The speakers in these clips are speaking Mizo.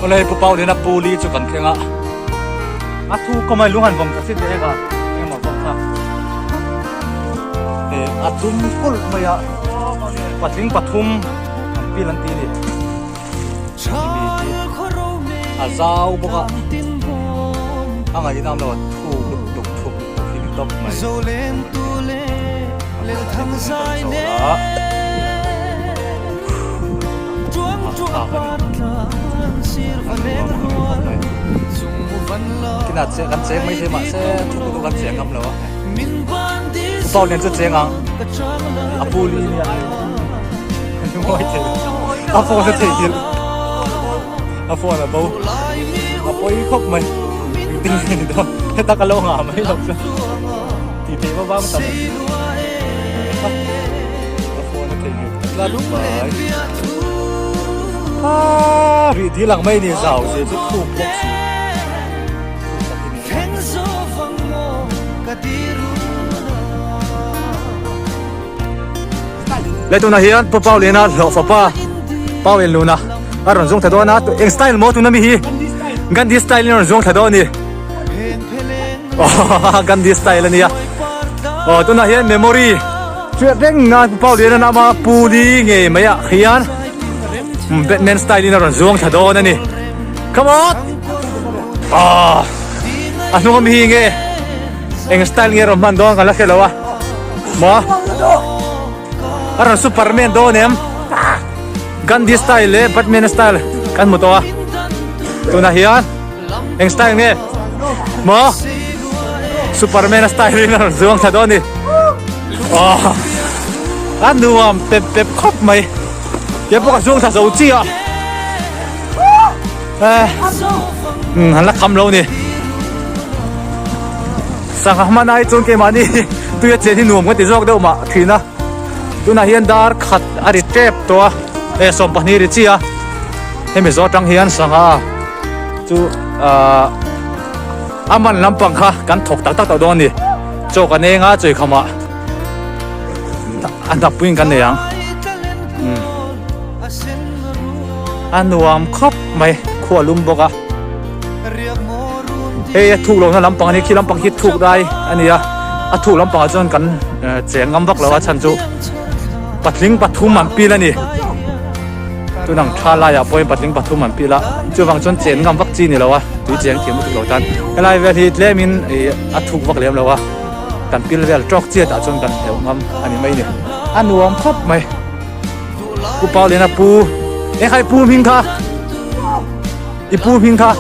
Awle Pu Paulina pu li chu kan thleng a. A thu ka mai lung han vawm tha si teh ka engemaw vawm kha. E a dum kulh mai a patling pathum an pil an ti a ni. A zau bawk a a ngaihna awm lo a thuk lutuk thuk lutuk hi ni tawp mai. Kinah che kan cheng mai thei mahse thuk lutuk kan cheng ngam lo a Pau lian chu cheng ang a pu li nia ngawi thei a phone a thei thil a phone a bo a pawi khawp mai engtin nge ni dawn heta ka lo ngah mai lo chu tih theih va vang tam a phone a thei nghet tlat mai ah rih dil ang mai ni zau zia chu thuk bawk si Le tuna hian Pu Pau Liana hlawh fapa Pau Lian Luna a rawn zawng thla dawn a eng style maw tuna mi hi Gandhi style in a rawn zawng thla dawn a ni aw Gandhi style a nia aw tunah hian memory hriat reng nan Pu Pau Liana ama pu li ngei mai ah khian Batman style in a rawn zawng thla dawn a ni come on ah a hnung ami hi nge eng style nge rawn hman dawn kan la hre lo a maw a rawn Superman dawn em Gandhi style leh Batman style kan hmu tawh a tunah hian eng style nge maw Superman style in a rawn zuang thla dawn a ni aw a nuam pep pep khawp mai ke pawh ka zuang thla zo chiah a eh han la kham lo ni sangha hman ai chuan keimahni tui a chen hi nuam ka ti zawk deuh mah thin a tunah hian dar khat a ri tep tawh a eh 12 ri chi a hemi zawh atang hian sangha chu ah a man lampang kha kan thawk tak tak tawh dawn a ni chaw kan eng a chawi khamah a hnappuiin kan nei ang a nuam khawp mai khua lum bawk a hei a thuk lohna lampang a ni khi lampang khi thuk lai a ni a a thuk lampangah chuan kan cheng ngam vak lo a chhan chu patling pathum an pil a ni tunang tha laiah pawhin patling pathum an pil a chuvang chuan chen ngam vak chi ni lo a tui cheng thiam lutuk lo tan helai vel hi tlemin ih a thuk vak lem lo a kan pil vel tawk chiat ah chuan kan hleuh ngam a ni mai a ni a nuam khawp mai. Pu Pau Liana pu eng kha i pu hming kha i pu hming kha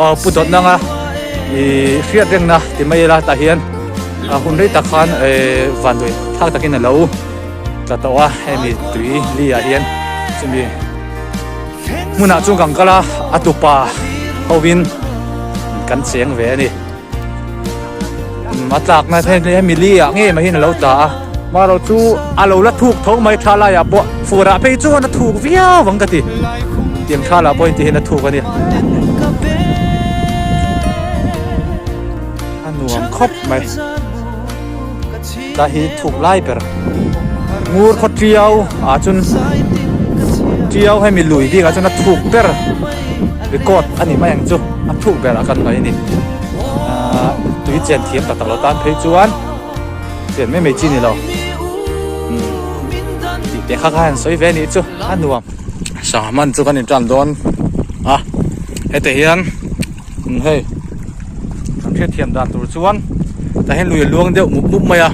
aw pu dawt nang a i hriat reng na ti mai ila tah hian a hun rei tak khan van lui thlak takin a lo tla tawh a hemi tui li ah hian chumi hmunah chuan kan kal a a tupa hovin kan cheng ve a ni. A tlak na hei hemi li ah ngei mai hian a lo tla a marawh chu a lo la thuk tho mai tha laiah pawh fur ah phei chuan a thuk viau ang ka ti tiang tha lah pawhin ti hian a thuk a ni a nuam khawp mai ta hi thuk lai ber ngur khaw tiau ah chuan tiau hemi lui bik ah chuan a thuk ber record a ni mai ang chu a thuk ber ah kan ngaih a ni ahh tui chen thiam tak tak lo tan phei chuan chen mai mai chi ni lo umm tih te kha kha han sawi ve a nih chu a nuam sangha man chu kan intan dawn a heti hian hei kan hriatthiam dan tur chuan tah hian lui a luang deuh mup mup mai a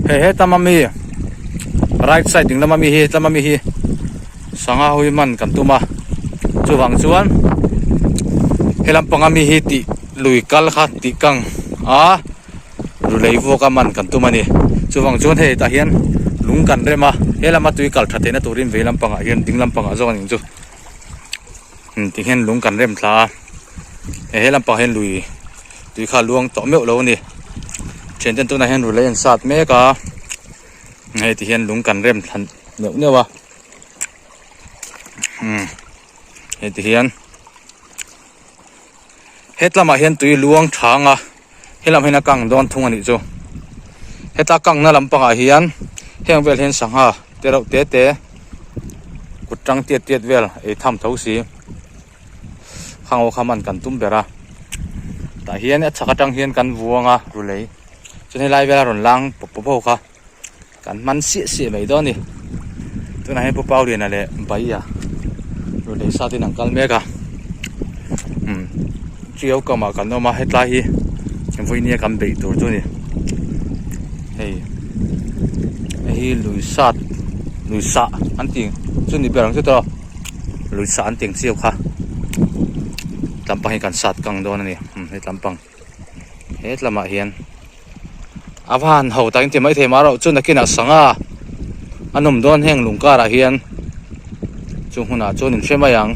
hei hetam ami right side ding lama mi hi hetlama mi hi sangha hawi man kan tum a chuvang chuan he lampanga mi hi tih lui kal kha tih kang a ru lei vuak a man kan tum a ni chuvang chuan hei tah hian lung kan rem a he lama tui kal tha theihna turin vei lampangah hian ding lampangah zawk a ning chu. Ti hian lung kan rem thla a he he lampang hian lui tui kha a luang tawh meuh lo a ni thian ten tunah hian rulei an sat mek a hei ti hian lung kan rem thla neuh neuh a umm hei ti hian hetlamah hian tui luang thang a helam hian a kang dawn thung a nih chu heta kangna lampangah hian heng vel hian sangha te reuh te te kut tang tiat tiat vel ei tham tho si. Khang ho kha man kan tum ber a. Tah hian a chhak atang hian kan vuang a rulei. Chuan helai vela rawn lang pawp pawp ho kha kan hman siah siah mai dawn a ni. Tunah hian Pu Pauliana leh Baia rulei sat in an kal mek a. Umm Tiau kamah kan awm a hetlai hi vawinia kan beih tur chu a ni. Hei hei hi lui sat lui sah an tih chu ni ber ang chu tawh. Lui sah an tih ang chiau kha tlampang hi kan sat kang dawn a ni umm he tlampang he tlamah hian a va han ho tak in ti maithei mah erawh chu nakinah sangha a nawm dawn heng lung karah hian chung hunah chuan in hre mai ang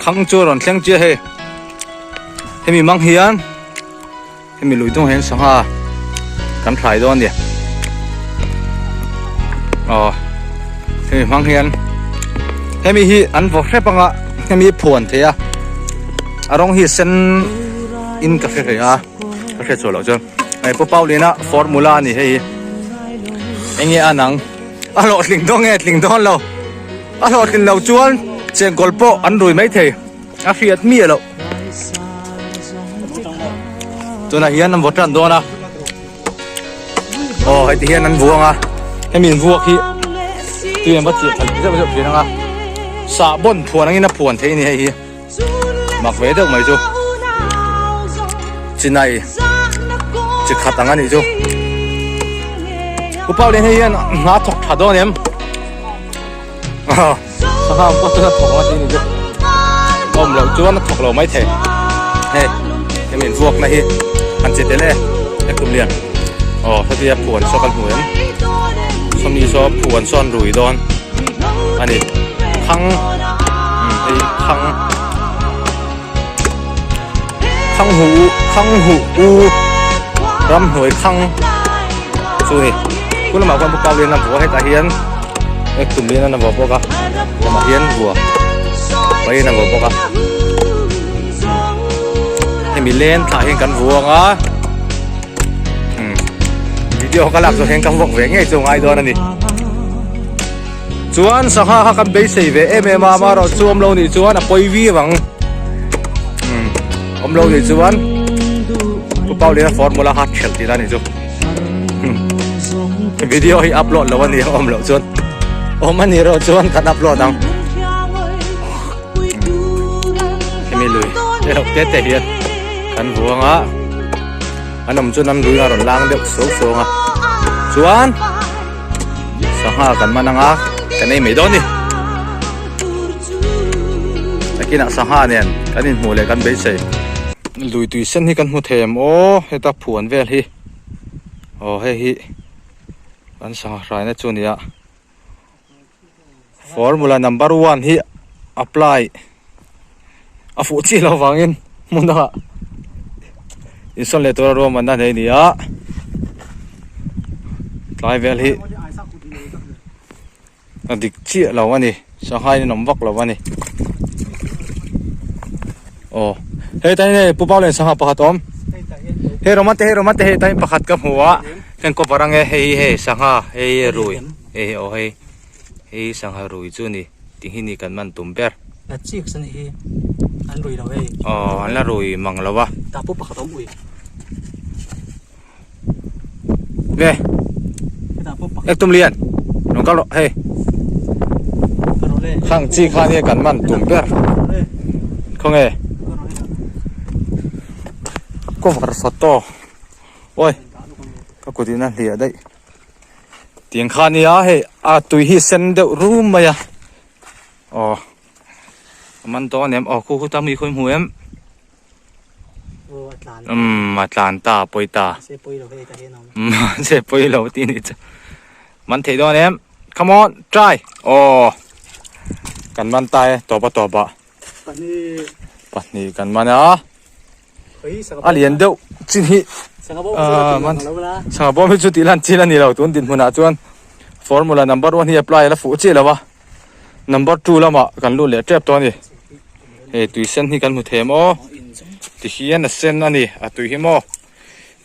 khang chu a rawn thleng chiah hei hemi mang hian. Hemi lui dung hian sangha kan thlai dawn a ni. Aw hemi hmang hian hemi hi an vaw hrep anga hemi hi phuan thei a a rawng hi sen in ka hre hle a ka hriat chhuah loh chuan hei pu Paulina formula a ni hei hi enge a nang a hlawhtling dawn nge tling dawn lo a hlawhtlin loh chuan chengkawl pawh an rui maithei. A hriat miah loh. Tunah hian an vaw tan dawn a. Aw heti hian an vuang a. Hemi in vuak hi tui an va chiah thal zeuh zeuh thin ang a. Sahbawn phuan angin a phuan theih a ni hei hi. Mak ve deuh mai chu. Chinai chi khat ang a nih chu. Pu Paulian hei hian hna thawk tha dawn em? Sangha pawh chuan a thawk ang a tih a ni chu. Awm loh chuan a thawk lo mai thei. Hei hemi invuakna hi han che tel e Ektum lian. Aw heti a phuan saw kan hmu em. Sawmi saw phuan saw an rui dawn a ni. Thang umm hei thang thang hu thang hu u ramhnuai thang chu ni. Khu lamah khuan Pu Paulian a vua hetah hian ek tum lian a vua bawk a lamah hian vua pain a vua bawk a hemi len thlah hian kan vuang a umm video ka lak zawh hian ka vuak ve ngei chu ngai dawn a ni chuan sangha kha kan beisei ve em em a amaherawh chu awm lo nih chuan a pawi viau ang umm awm lo nih chuan Pu Paulian a formula kha a ṭhelh tih la ni chu. Video hi upload lo ani awm loh chuan awm ani rawh chuan kan upload ang hemi lui te loh te te hian kan vuang a an awm chuan an lui a rawn lang deuh suau suau a chuan sangha kan man anga kan ei mai dawn ni nakinah sangha nen kan inhmuh leh kan beisei lui tui sen hi kan hmu thei em aw heta phuan vel hi aw hei hi kan sangha hraina chu a ni a formula number one hi apply a fuh chiah loh vangin hmun dangah insawn leh tura ruahmanna nei a ni a tlai vel hi. A dik chiah lo a ni sangha in an awm vak lo a ni aw hei tain hei pu Paulian sangha pakhat a awm hei Romate hei Romate hei tain pakhat ka hmu a kan cover ange hei hi hei sangha hei hi rui hei hi aw hei hei sangha rui chu a ni tih hi ni kan man tum ber a chik san hi an rui lo hei aw an la rui mang lo a tah pawh pakhat a awm ui Nge Ek tum lian Nung kal rawh hei Khang chi kha nia kan man tum ber Khawnge Cover photo Oi Ka kut in a hliah daih Tiang kha nia hei a tui hi sen deuh rum mai a Aw A man dawn em aw khu khu ta mi khawi hmu em. Umm a tlan ta pawi ta mahse pawi lo tih ni chu man theih dawn em come on try aw kan man ta e tawp a tawp ah pahnih kan man a a lian deuh chin hi sangha bawm hi chu tih lan chin a ni lo tun dinhmun ah chuan formula number one hi apply a la fuh chiah lo a. Number 2 lamah kan lut leh tep tawh a ni. Hei tui sen hi kan hmu thei em aw. Ti hian a sen a ni a tui hi maw.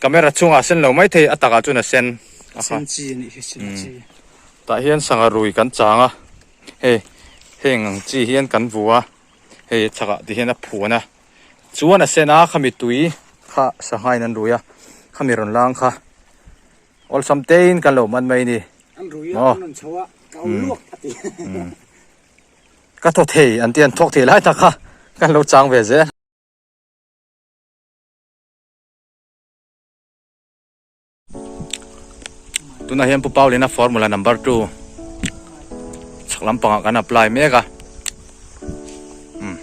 Camera chungah a sen lo mai thei a takah chuan a sen. A sen chi a nih hi sen chi. Tah hian sangha rui kan chang a. Hei heng ang chi hian kan vu a. Hei chhakah ti hian a phuan a, chuan a sen a khami tui kha sangha in an rui a, khami rawn lang kha awlsam te in kan lo man mai a ni. An rui a, an rawn chho a, ka awm luak a ti. Ka thaw thei an ti an thawk thei lai tak kha kan lo chang ve zel. Tunah hian Pu Paulina formula number 2 chhak lampangah kan apply mek a um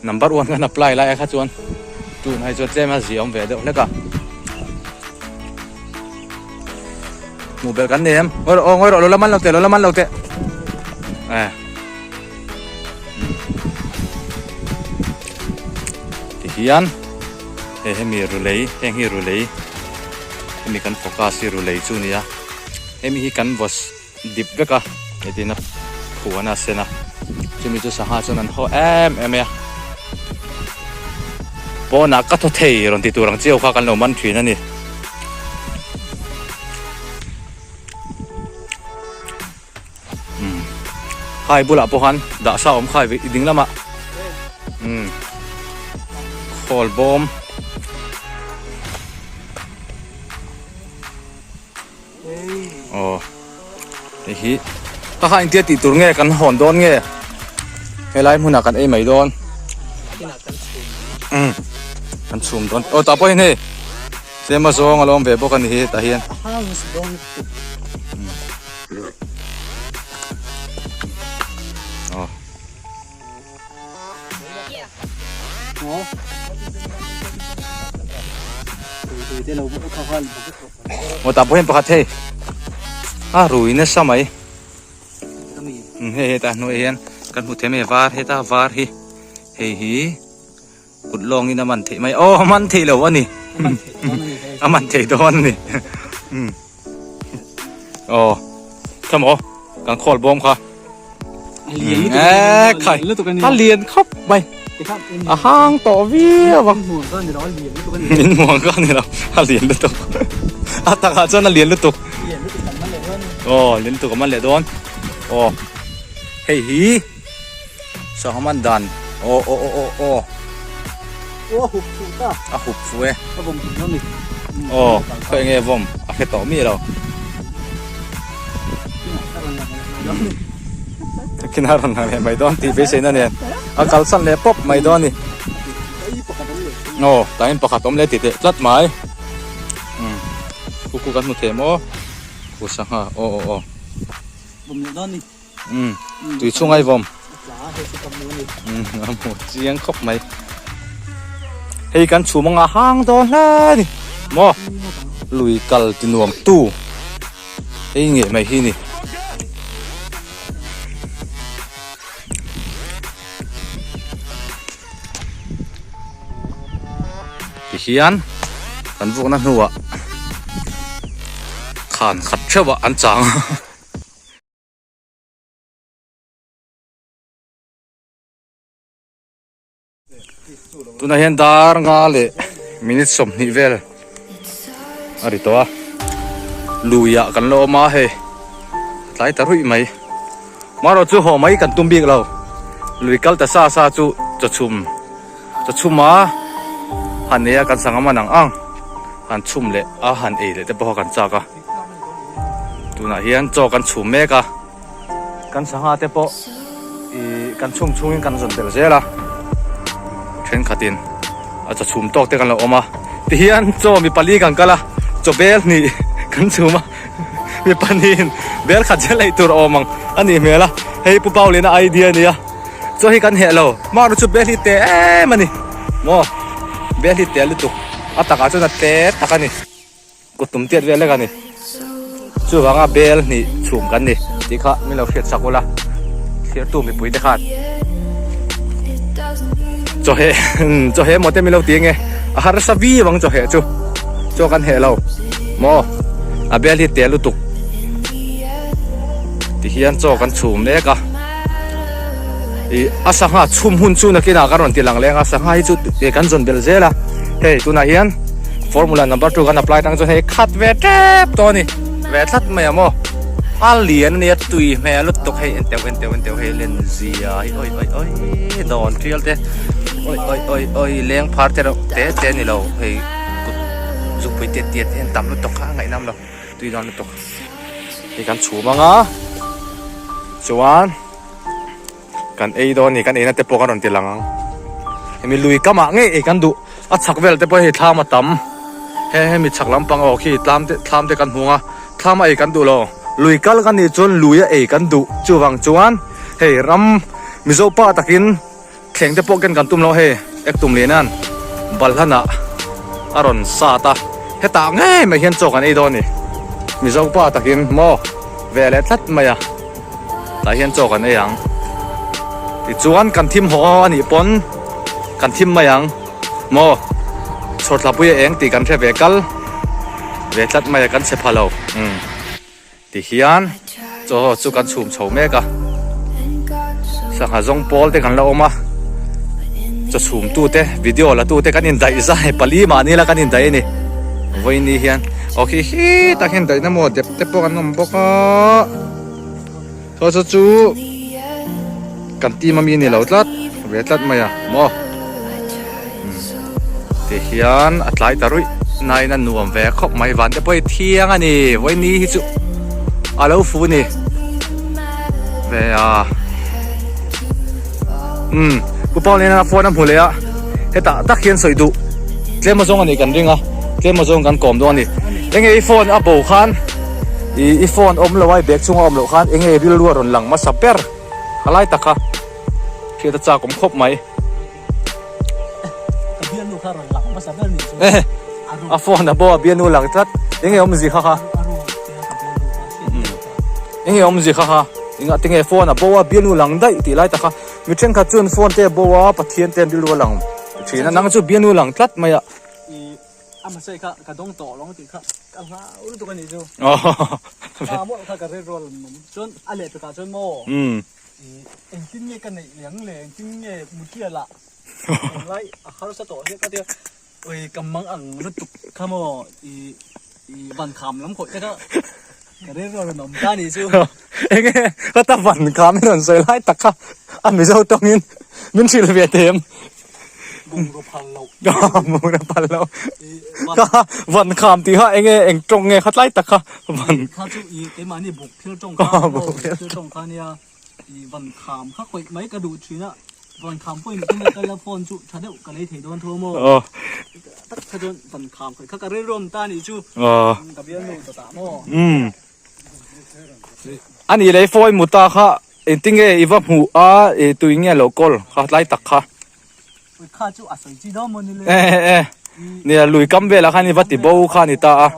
number 1 kan apply lai a kha chuan tun hai chuan tlem a zia awm ve deuh hlek a hmuh belh kan nei em ngawi rawh aw ngawi rawh lo la man lo teh lo la man lo teh eh tihian Hei hemi rulei heng hi rulei hemi kan focus hi rulei chu a ni a hemi hi kan vaw dip vek a heti na phuan a sen a chumi chu sangha chuan an haw em em mai a pawnah ka thaw thei rawn ti tur ang chiau kha kan lo man thin a ni. Khai bulah pawh khan dah sa awm khai i ding lamah umm khawl bawm aw hei hi ka kha engtia tih tur nge kan hawn dawn nge helai hmunah kan ei mai dawn umm kan chhum dawn aw tah pawh hian hei tlem a zawng a lo awm ve bawk a ni hi tah hian. Aw tah pawh hian pakhat hei a rui nasa mai hei hetah hnuaiah hian kan hmu thei mai a var heta var hi hei hi. Kut lawngin a man theih mai. Aw, a man theih lo a ni. A man theih dawn a ni. Aw, kha maw, kan khawl bawm kha. A khai, a lian khawp mai. A hang tawh viau a. Min muang kha ni lo, a lian lutuk. A takah chuan a lian lutuk. Aw, lian lutuk a man leh dawn. Aw, hei hi. Sangha man dan aw aw aw aw aw Aw a hup fuh ta. A hup fuh e. A vawm duh dawn ni. Aw khaw enge vawm a hre tawh mi lo. Khin a rawn lang leh mai dawn tih beiseina nen a kalsan leh pawp mai dawn a ni. Aw tain pakhat awm leh ti teh tlat mai. Umm khu khu kan hmu thei maw khu sangha aw aw aw. Vawm leh dawn ni. Umm tui chhung ai vawm. Umm a hmu chiang khawp mai. Hei kan chhum anga hang dawn hle a ni maw lui kal ti nuam tu hei ngei mai hi ni. Tihian kan vukna hnuah khan khat theuh ah an chang a. Tunah hian dar nga leh minute 20 vel a ri tawh a luiah kan la awm a hei tlai ta ruih mai marawh chu haw mai kan tum bik lo lui kal ta sa sa chu chawchhum chawchhum a han ei a kan sangha man ang ang han chhum leh a han ei leh te pawh kha kan chak a. Tunah hian chaw kan chhum mek a, kan sangha te pawh ih kan chhum chhungin kan zawn belh zel a, thenkhatin a chaw chhum tawk te kan lo awm a, tihian chaw mi pali kan kal a, chaw bel hnih kan chhum a, mi pahnihin bel khat zel ei tur a awm ang a nih hmel a, hei Pu Paulina idea a nia, chaw hi kan heh lo, mahni chu bel hi te em a ni maw, bel hi te lutuk a takah chuan a te tak a ni. Kut tum tiat vel lek a ni. Chuvanga bel hnih chhum kan ni tih kha min lo hriat sak ula, thirtu mipui te khan chawheh chawheh maw te min lo ti ange, a harsa viau ang chawheh chu, chaw kan heh lo maw, a bel hi tel lutuk ti hian chaw kan chhum mek a, ih a sangha chhum hun chu nakinah kan rawn ti lang leng a, sangha hi chu kan zawn belh zel a, hei tunah hian. Formula number 2 kan apply tang chuan hei khat ve tep tawh a ni ve tlat mai a maw. A lian ania tui hmel lutuk hei en teuh en teuh en teuh hei len zia hi oi oi oi dawn tial te oi oi oi oi leng phar te reuh te te ani lo hei kut zukpui tiat tiat te hian tam lutuk kha a ngaihnam lo tui dawn lutuk hei kan chhum ang a chuan Kan ei dawn a ni, kan eina te pawh kan rawn ti lang ang. Hemi lui kamah ngei ei kan duh, a chhak vel te pawh hei thlam a tam. He hemi chhak lampang aw khi tlam te thlam te kan hmung a, thlam a ei kan duh lo. Lui kal kan nih chuan lui a ei kan duh, chuvang chuan hei ram Mizo pa takin thleng te pawh ken kan tum lo hei ek tum leh nan balhlanah a rawn sat a, hetah ngei mai hian chaw kan ei dawn a ni. Mizo pa takin maw ve leh tlat mai a. Tah hian chaw kan ei ang. Tichuan kan thim haw a nih pawn kan thim mai ang. Maw? Chhawrthlapui a eng tih kan hre ve kal ve tlat mai a kan chhe pha lo. Umm. Tihian chaw chu kan chhum chho mek a. Sangha zawng pawl te kan la awm a. Chaw chhum tu te video la tu te kan indaih zai pali mahni la kan indaih a ni. Vawiin hian aw khi khi tak hian daihna maw dep te pawh kan awm bawk a. Saw saw chu kan team ami ni lo tlat ve tlat mai a maw ti hian a tlai ta ruih nain a nuam ve khawp mai van te pawh hi thiang a ni vawiin hi chu a lo fu ni ve a umm pu pau nena phone a hmu leh a hetah tak hian sawi duh tlem azawng a nih kan ring a tlem azawng kan kawm dawn a ni enge i phone a bo khan. I i phone awm lo a i bag chhunga awm loh khan enge rilru a rawn lang hmasa ber a lai tak kha hriat a chak awm khawp mai. Ka bialnu kha rawn lang hmasa ber nih chu. A phone a bo a bialnu lang tlat enge awmzi kha kha. Enge awmzi kha kha engah tinge phone a bo a bialnu lang daih tih lai tak kha mi thenkhat chuan phone te a bo a Pathian te an rilru a lang thin a nang chu bialnu lang tlat mai a. A hmasa kha ka dawng tawh lo tih kha ka hlau lutuk a nih chu. A mawlh kha ka red roll an awm. Chuan a leh tukah chuan maw engtin nge ka neih leh ang le engtin nge mutial ah tunlai a harsa tawh hle ka tia ui ka mang ang lutuk kha maw i i van kham lam khawih te kha ka red roll an awm ta nih chu. Enge ka ta van kham i rawn sawi lai tak kha a Mizo tawngin min hrilh ve them. Bungraw phal loh. Bungraw phal loh. Ka van kham tih kha enge eng tawng nge kha tlai tak kha van. Kha chu i keimahni buk thil tawng kha buk thil tawng kha nia i van kham kha khawih mai ka duh thin a van kham pawhin ka la kal a phone chu tha deuh ka lei thei dawn tho maw. Tak kha chuan van kham khawih kha ka rilru ta nih chu ka bialnu ta tah maw. Ani lei fawi mu ta kha Engtinge i va hmuh a, i tui nge lo kawl kha tlai tak kha. Ui kha chu a sawi chi dawn maw ni le. E e nia lui kam velah khan i va ti bo kha ni ta a.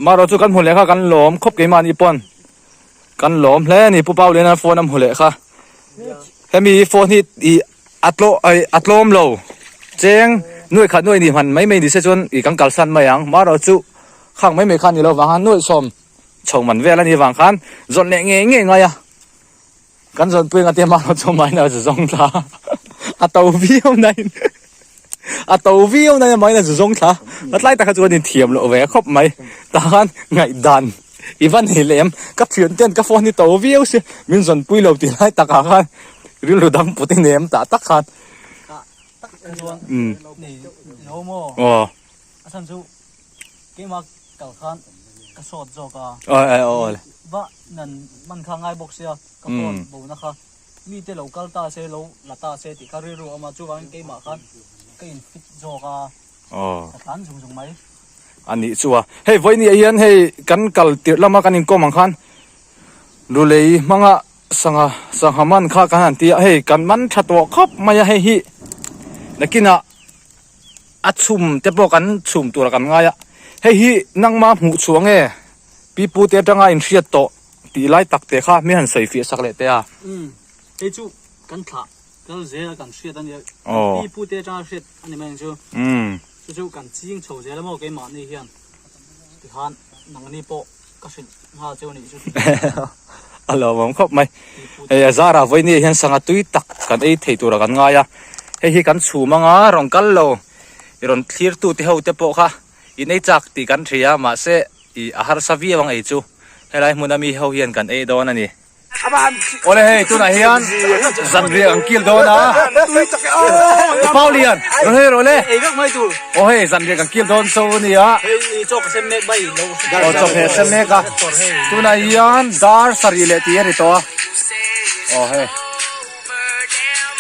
Marawh chu kan hmu leh kha kan lawm khawp keimahni pawn kan lawm hle a ni Pu Pau Liana phone a hmu leh kha. Hemi phone hi i a tlaw ai a tlawm lo cheng nuaih khat nuaih ni hman mai mai ni se chuan i kan kalsan mai ang. Marawh chu khang mai mai kha ni lo vang a nuaih sawm. Chho man vel a nih vang khan zawrh leh ngei ngei ngai a, kan zawrh pui anga te mah erawh chu mahni a zu zawng thla a to viau na in a to viau na in mahni a zu zawng thla a tlai tak kha chuan inthiam loh ve khawp mai tah khan ngaihdan i va nei leh em ka thian ten ka phone hi to viau si min zawn pui lo tih lai takah khan rilru dang put i nem tah tak khan aw. Keimah kal khan ka sawt zawk a. Aw aw aw le. Va nan man kha ngai bawk sia ka phone bo na kha mi te lo kal ta se lo la ta se tih kha rilru a awm a chuvangin keimah khan ka in fit zawk a. Aw. Ka tlan zung zung mai. A nih chu a. Hei vawiin ah hian hei kan kal tirh lama kan inkawm ang khan lulei hmanga sangha sangha man kha kan han ti a hei kan man tha tawh khawp mai a hei hi nakinah A chhum te pawh kan chhum tur a kan ngai a, hei hi nangma hmuh chhuah nge pi pu te atanga in hriat tawh tih lai tak te kha mi han sawi fiah sak leh teh a. Umm hei chu kan thlah kal zel a kan hriat a nia, pi pu te atanga hriat a ni mai ang chu, chu chu kan ching chho zel a maw keimahni hian tikhan nangni pawh ka hrilh nghal cheu a nih chu. A lawmawm khawp mai. Hei a zarah vawiin hian sangha tui tak kan ei thei tura kan ngai a. Hei hi kan chhum anga rawn kal lo i rawn thlir tu te ho te pawh kha in ei chak tih kan hria mahse ih a harsa viau ang ei chu. Helai hmun a mi ho hian kan ei dawn a ni. Awle hei tunah hian zanriah kan kil dawn a. Paulian rawn hei rawh le. Aw hei zanriah kan kil dawn cho a nia. Aw chawhmeh sem mek a. Tunah hian dar sarih leh tih a ni tawh a. Aw hei.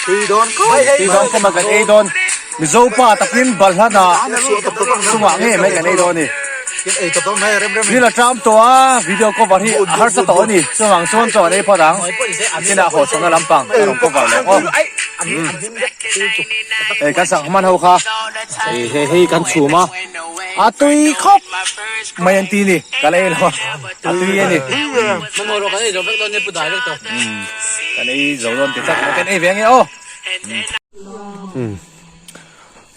Tui dawn khawp a kan ei dawn. Mizo pa takin balhlan ah chungah ngei mai kan ei dawn a ni. Ril a ṭam tawh a, video cover hi a harsa tawh a ni. Chuvang chuan chaw an ei phawt ang. Kinah haw chhawna lampang a rawn cover leh aw. Hei kan sangha hman ho kha hei hei hei kan chhum a, a tui khawp mai an ti ni. Ka la ei lo a, a tui a ni. Kan ei zo dawn ti chak mai kan ei ve ange aw.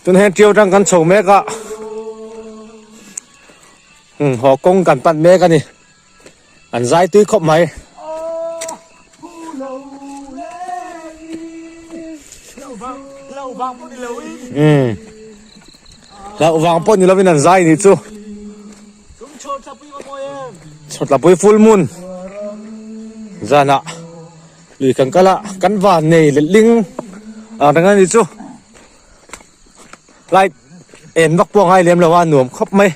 Tun hian ṭiau ṭang kan chho mek a umm haw kawng kan pan mek a ni an zai tui khawp mai. Umm hlauh vang pawh ni lovin an zai nih chu chhawtlapui full moon zanah. Lui kan kal a, kan van nei letling ang reng a ni chu. Light en vak pawh a ngai lem lo a, nuam khawp mai.